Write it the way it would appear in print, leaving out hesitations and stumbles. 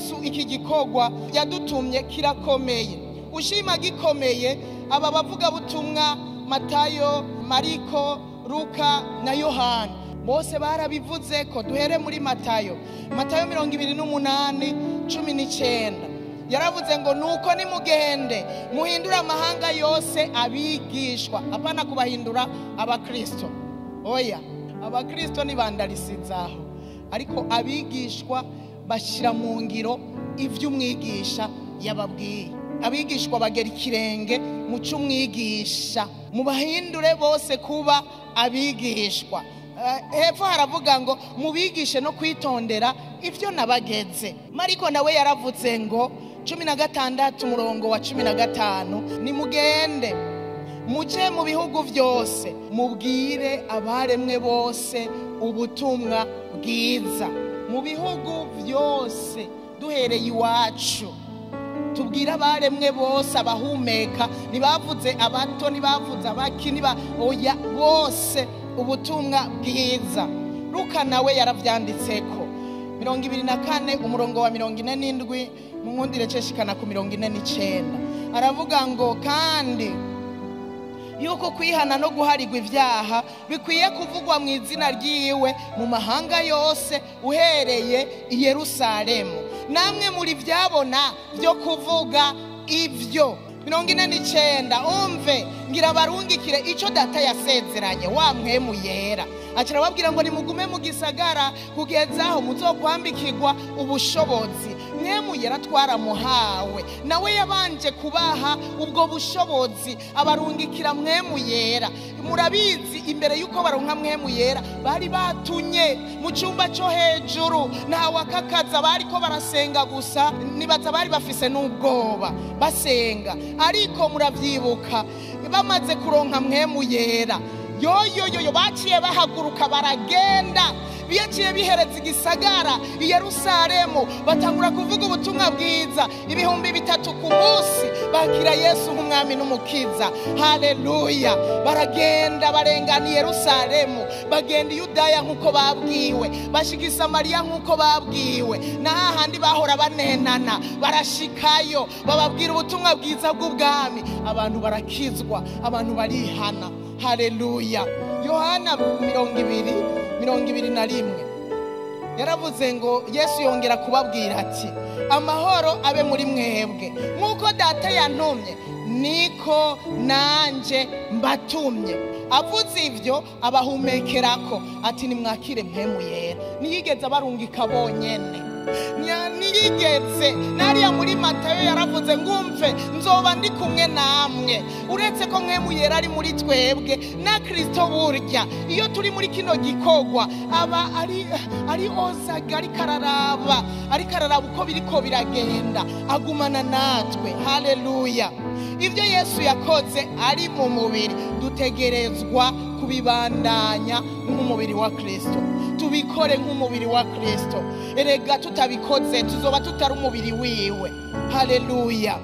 Yesu iki gikorwa yadutumye kirakomeye, ushima gikomeye. Aba bavuga butumwa Matayo, Mariko, Luka na Yohana bose barabivuze ko. Duhere muri Matayo, Matayo 28:19 yaravuze ngo nuko nimugende muhindure amahanga yose abigishwa. Apana kubahindura abakristo, oya, abakristo nibandarisizaho, ariko abigishwa bashyira mu ngiro ivyo umwigisha yababwiye. Abigishwa bagera ikirenge mu cy'umwigisha, mubahindure bose kuba abigishwa. Hepfo haravuga ngo mubigishe no kwitondera ivyo nabageze. Mariko nawe yaravuze ngo 16 umurongo wa 15, nimugende muje mu bihugu byose mubwire abaremwe bose ubutumwa bwiza. Mu bihugu byose, duhereye iwacu, tubwire abaremwe bose abahumeka. Ntibavuze abato, ntibavuze abaki, niba oya, bose ubutumwa bwiza. Luka nawe yaravyanditseko 24 umurongo wa 47, mu nkundire ceshikana ku 49, aravuga ngo kandi yuko kwihana no guharigwa ivyaha bikwiye kuvugwa mu izina ryiwe mu mahanga yose uhereye i Yerusalemu. Namwe muri vyabona byo kuvuga ivyo. 49, umve ngira barungikire ico data yasezeranye, wa Mpwemu Yera. Acara babwira ngo nimugume mu gisagara kugeza aho muzokwambikirwa ubushobozi. Mpwemu Yera twaramuhawe, nawe yabanje kubaha ubwo bushobozi, abarungikira Mpwemu Yera. Murabizi imbere yuko baronka Mpwemu Yera bari batunye mu cyumba cyo hejuru, nta wakakaza, bariko barasenga gusa, nibaza bari bafise n'ubwoba basenga. Ariko muravyibuka bamaze kuronka Mpwemu Yera, yoyoyoyo baciye bahaguruka baragenda, biyaciye bihereza igisagara i Yerusalemu, batangura kuvuga ubutumwa bwiza. 3000 ku munsi bakira Yesu nk'umwami n'umukiza. Haleluya! Baragenda barengana i Yerusalemu, bagenda i Yudaya nk'uko babwiwe, bashika i Samariya nk'uko babwiwe, na hahandi bahora banenana barashikayo, bababwira ubutumwa bwiza bw'ubwami, abantu barakizwa, abantu barihana. Haleluya! Yohana 20:21 yaravuze ngo Yesu yongera kubabwira ati amahoro abe muri mwebwe, nk'uko data yantumye niko nanje mbatumye. Avuze ivyo abahumekerako ati nimwakire Mpwemu Yera. Ntiyigeze abarungika bonyene, ntiyigeze. Nariya muri Matayo yaravuze ngumve nzoba ndi kumwe namwe. Uretse ko Mpwemu Yera ari muri twebwe na Kristo, burya iyo turi muri kino gikorwa aba ari ozaga, ariko araraba, ariko araraba uko biriko biragenda, agumana natwe. Haleluya! Ibyo Yesu yakoze ari mu mubiri dutegerezwa kubibandanya nk'umubiri wa Kristo, tubikore nk'umubiri wa Kristo. Erega tutabikoze tuzoba tutari umubiri wiwe. Haleluya!